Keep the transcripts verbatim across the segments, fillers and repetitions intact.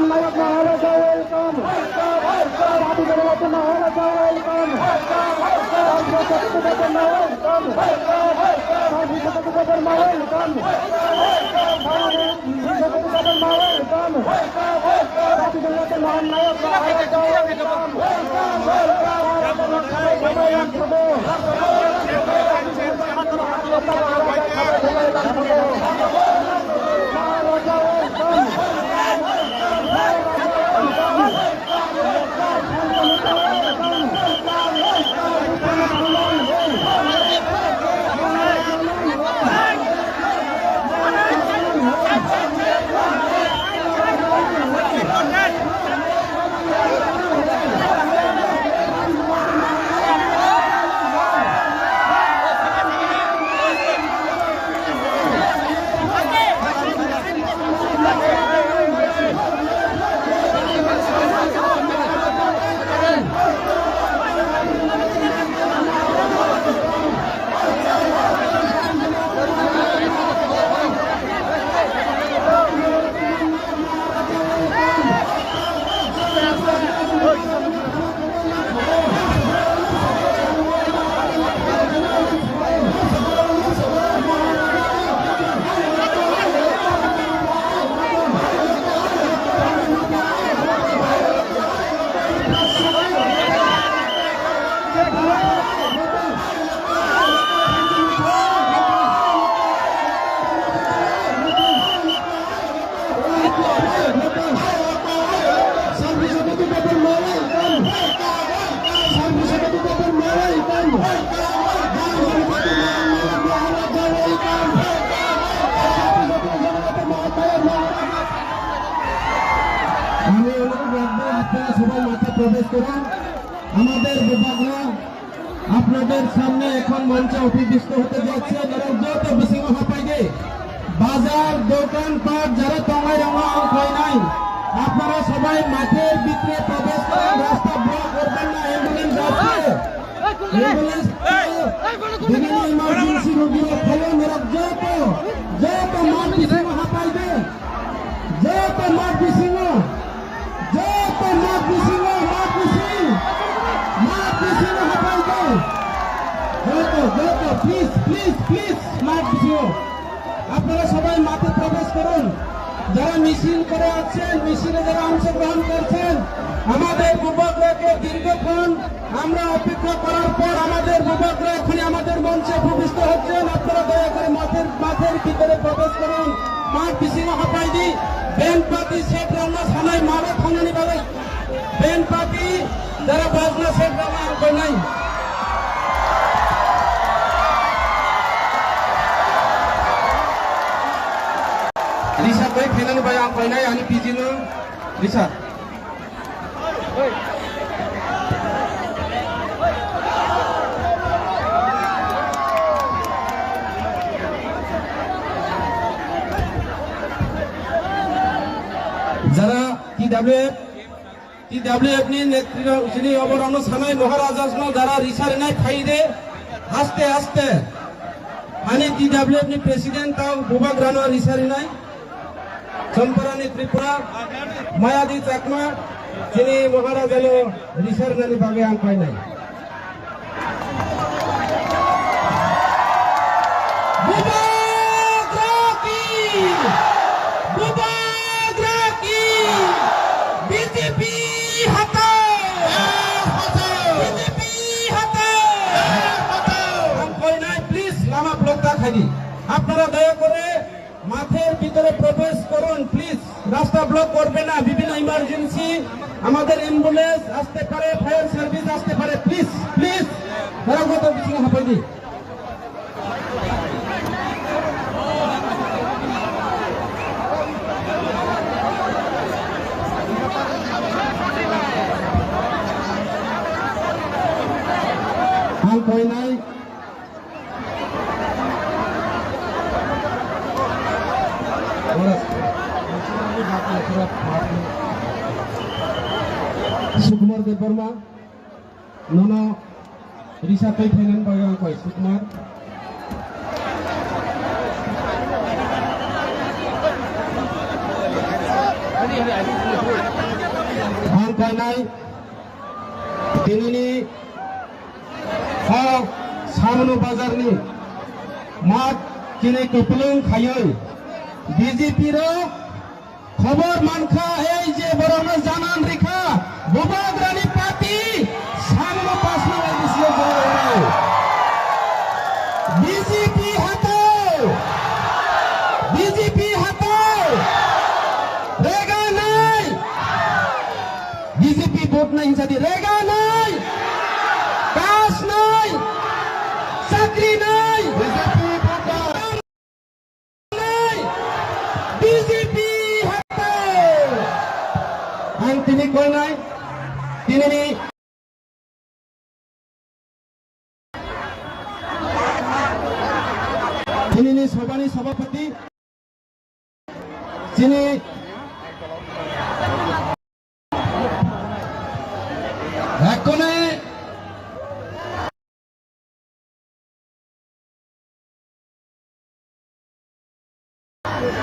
Nayok Maharaja welcome. Happy Maharaja welcome. Happy Maharaja welcome. আমি অনুরোধ রাখবো, আপনারা সবাই মাঠে প্রবেশ করুন। আমাদের বিভাগরা আপনাদের সামনে এখন মঞ্চে অভিব্যক্ত হতে যাচ্ছে। যারা যত বেশি হাঁপাইবে, বাজার, দোকানপাট যারা তঙ্গাই রঙা অঙ্ক হয় নাই, আপনারা সবাই মাঠের ভিতরে প্রবেশ করুন, রাস্তা ব্লক করবেন না, অ্যাম্বুলেন্স আসছে। অ্যাম্বুলেন্স বিভিন্ন ইমার্জেন্সি রোগীরা ফলো মেরা যত, যত মাঠ বিশিং হাঁপাইবে, যত মাঠ বিশিং, যত মাঠ বিশিং, মাঠ বিশিং, মাঠ বিশিং হাঁপাইবে। যত, যত, প্লিজ, প্লিজ, প্লিজ, মাঠ বিশিং। আপনারা সবাই মাঠে প্রবেশ করুন। যারা মিছিল করে আসছেন, মিছিলে যারা অংশগ্রহণ করছেন, আমাদের যুবকদেরকে দীর্ঘক্ষণ আমরা অপেক্ষা করার পর আমাদের যুবকরা এখনই আমাদের মঞ্চে ভূমিষ্ঠ হচ্ছেন। আপনারা দয়া করে মাঠের, মাঠের ভিতরে প্রবেশ করুন। মাঠ বিশিং হাঁপাই দি, ব্যান্ড পার্টি সেট রওনা সানাই মারো থানানি বাজাই। Band party, dara bajna set rama ang koinai. Risa koi phainani bai ang koinai ani pijino risa. Jara T W F T W F ni netri rok chini oborokno sanai Maharaja no dara risa rinai phai de, aste aste. Ani T W F ni president tao Bubagrano risa rinai. Chomparani Tripura, Mayadi Chakma, chini Maharaja no risa rinani bagwi ang painai. Bubagra ki! Bubagra ki! B J P hatao! B J P hatao! Ang koinai, please, lama block ta khaidi. Apnara daya kore মাঠের ভিতরে প্রবেশ করুন, প্লিজ। রাস্তা ব্লক করবে না, বিভিন্ন ইমার্জেন্সি, আমাদের অ্যাম্বুলেন্স আসতে পারে, ফায়ার সার্ভিস আসতে পারে, প্লিজ, প্লিজ। তারা কত কিছু হাঁপাই দি। হাল কই নাই। Sukumar Debbarma, nono risa tei phainani bagwi ang koi, Sukumar. Ang kainai tinini o Samnu bazarni mat chini kupulung khayoi B J P rok khobor mankha, ei je borokno janan rikha, Bubagrani party Samnu pasno A D C o jora wnai. B J P hato! B J P hato! Rega nai! B J P vote nai hinsadi rega nai! Kas nai! Chakri nai! B J P vote nai! B J P hato! Ang tini koinai, tinini, tinini sobani sobapati, chini ekone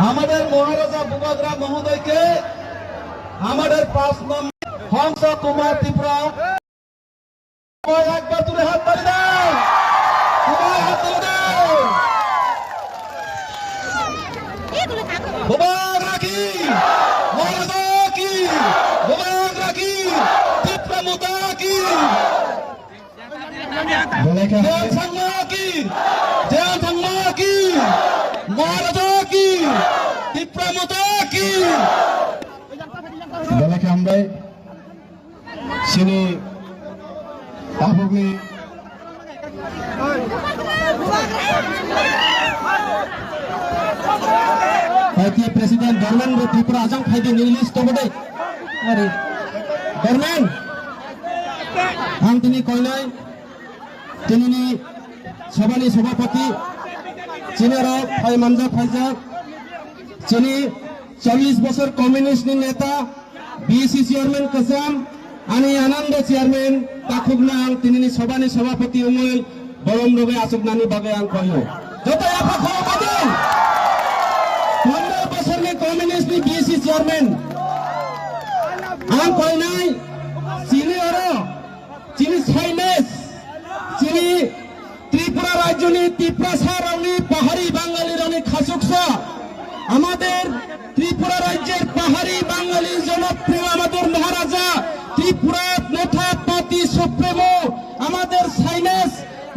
আমাদের মহারাজা বুবাগ্রা মহোদয়কে আমাদের পাঁচ নম্বর হংস কুমার ত্রিপুরা একবার তুলে হাত তালি দাও, সবাই হাত তালি দাও। বুবাগ্রা কি? মহারাজা কি? বুবাগ্রা কি? ত্রিপুরা মাতা কি? Belai khe Jayanta Sangma ki! Jayanta Sangma ki! Maharaja ki! Tipra Mata ki! Belai khe hambai. Chini tabukni I T President Dormen bo Tripura ajang phaidi nini list tobo dei. Are. Dormen. Ang tini koinai. Tinini sobani sobapati, chini oro phai manjak phaijak, chini chollish bosor communist ni neta, B C chairman kwcham, ani Anando chairman, takhukno ang tinini sobani sobapati wngwi bolong rwgwi achuknani bagwi ang koio. Joto yapha khoro padi, pondro bosorni communist ni B C chairman, ang koinai, chini oro, Chini saines, chini Tripura rajyoni Tiprasa rokni pahari Bangali rokni khachuksa, amader Tripura rajyer pahari Bangali jonokpriyo amader Maharaja, Tripura Motha Party Supremo, amader saines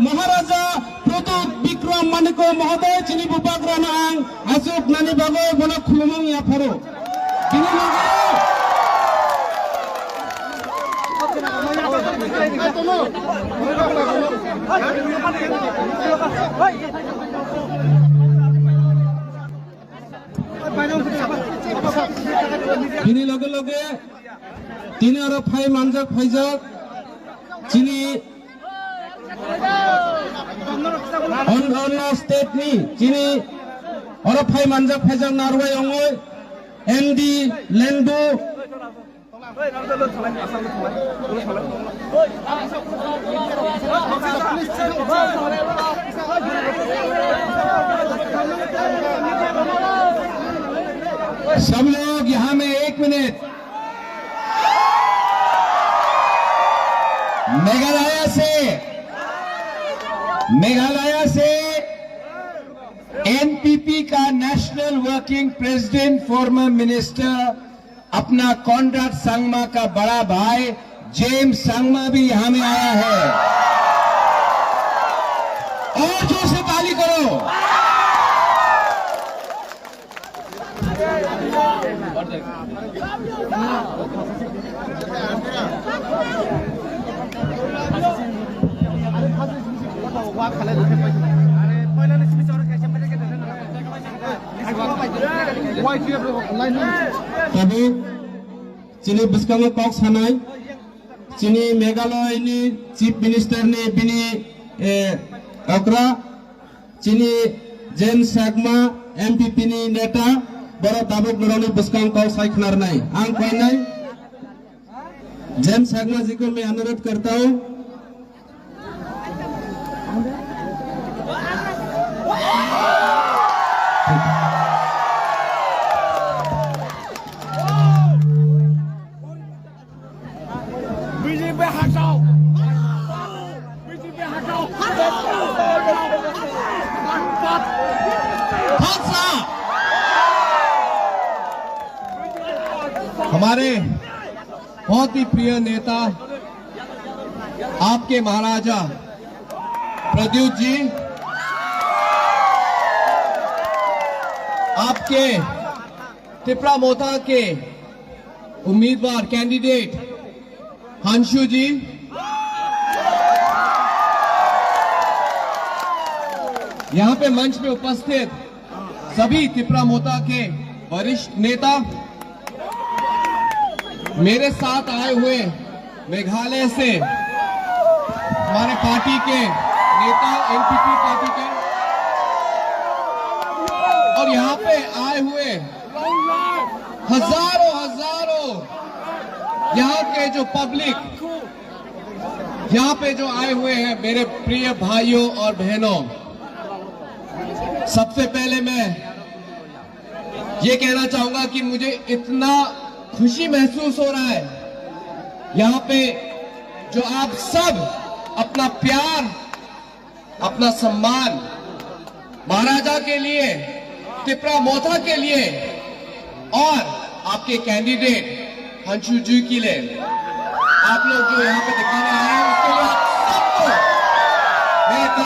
Maharaja Pradyut Bikram Manikya Mohoday chini bubagrano ang achuknani bagwi bono khulumung yapharo. Bini loge Bini loge loge tini oro phai manjak phaijak chini on-, onno state ni chini oro phai manjak phaijak narwai ongoi M D Lendu. सब लोग यहाँ में एक मिनट, मेघालय से, मेघालय से एनपीपी का national working president, former minister, अपना कॉनराड संगमा का बड़ा भाई जेम्स संगमा भी यहाँ में आया है। और जोर से ताली करो। Tabuk chini bwskango kok sanai, chini Meghalaya ni Chief Minister ni bini, eh, okra, chini James Chakma M P P ni neta, borok tabuk norokni bwskango kok sai khwnarnai. Ang koinai James Chakma ji ko main anurodh karta hu. पे हटाओ। बीजेपी हटाओ। हटाओ। हमारे बहुत ही प्रिय नेता, आपके महाराजा प्रद्युत जी, आपके तिपरा मोथा के उम्मीदवार, कैंडिडेट हंसू जी, यहाँ पे मंच पे उपस्थित सभी तिपरा मोथा के वरिष्ठ नेता, मेरे साथ आए हुए मेघालय से हमारे पार्टी के नेता, एनपीपी पार्टी के, और यहाँ पे आए हुए हजारों हजारों यहाँ के जो पब्लिक, यहाँ पे जो आए हुए हैं मेरे प्रिय भाइयों और बहनों, सबसे पहले मैं ये कहना चाहूंगा कि मुझे इतना खुशी महसूस हो रहा है यहाँ पे, जो आप सब अपना प्यार, अपना सम्मान महाराजा के लिए, तिपरा मोथा के लिए और आपके कैंडिडेट हंसू जी के लिए आप लोग जो यहाँ पे दिखाने आए हैं,